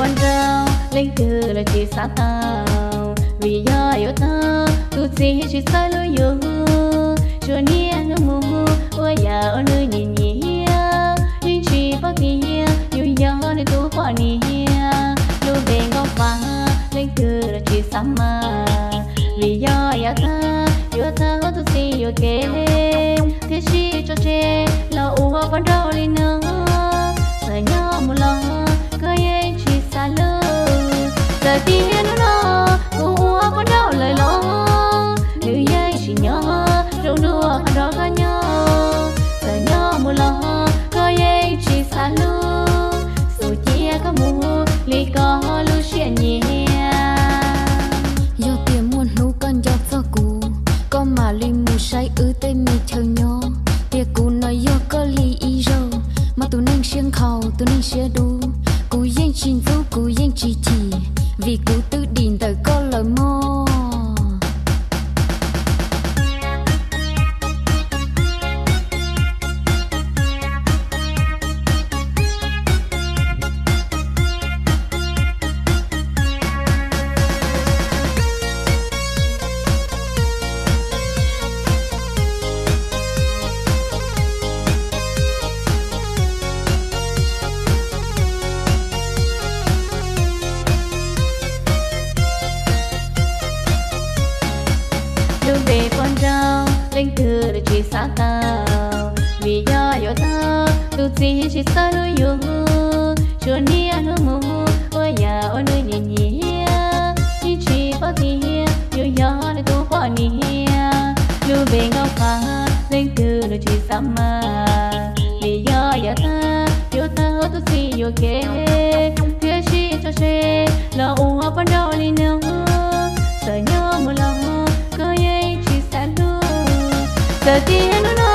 Poj nrauj leej twg los tsis xav tau, vim yog yuav tau tus txiv tsis txawj hlub yus. Tsuas niaj hnub mus ua yam uas nws nyiam nyiam, yeej tsis paub tias yus yog nws tus poj niam. Lub npe Nkauj Faj leej twg los tsis xav mas, vim yog yav tag yuav tau tus txiv yuam kev thiab sib tso tseg los ua poj nrauj li no. Txawm nyob mus los koj yeej tsis xav hlub. Txawm tias hnub no kuv ua poj nrauj lawm los nws yeej tsis nyob zoo dua qhov nrog koj nyob. Txawm nyob mus los koj yeej tsis xav hlub, xum cia koj mus li koj lub siab nyiam. Yog tias muaj hnub koj nco txog kuv, koj mam li mus saib wb tej me chaw nyob, tias kuv no yog koj li ib zaug, mas tus neeg siab nkhaus tus neeg siab dub, kuv yeej tsis ntxub kuv yeej tsis chim, vim kuv twb dim ntawm koj lawm mog. Lub npe poj nrauj leej twg los tsis xav tau, vim yog yuav tau tus txiv tsis txawj hlub yus. Tsuas niaj hnub mus ua yam uas nws nyiam nyiam, yeej tsis paub tias yus yog nws tus poj niam. Lub npe Nkauj Faj leej twg los tsis xav mas, vim yog yav tag yuav tau tus txiv yuam kev thiab sib tso tseg los ua poj nrauj li no. Txawm nyob mus los koj yeej tsis xav hlub. Txawm tias hnub no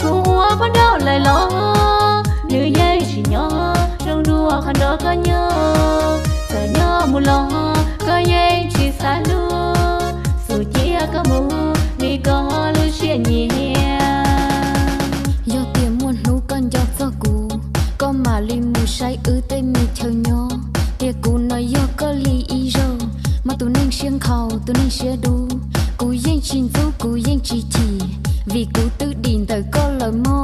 kuv ua poj nrauj lawm los nws yeej tsis nyob zoo dua qhov nrog koj nyob. Txawm nyob mus los koj yeej tsis xav hlub, xum cia koj mus li koj lub siab nyiam. Yog tias muaj hnub koj nco txog kuv, koj mam li mus saib wb tej me chaw nyob, tias kuv no yog koj li ib zaug, mas tus neeg siab nkhaus tus neeg siab dub, kuv yeej tsis ntxub kuv yeej tsis chim, vim kuv twb dim ntawm koj lawm mog.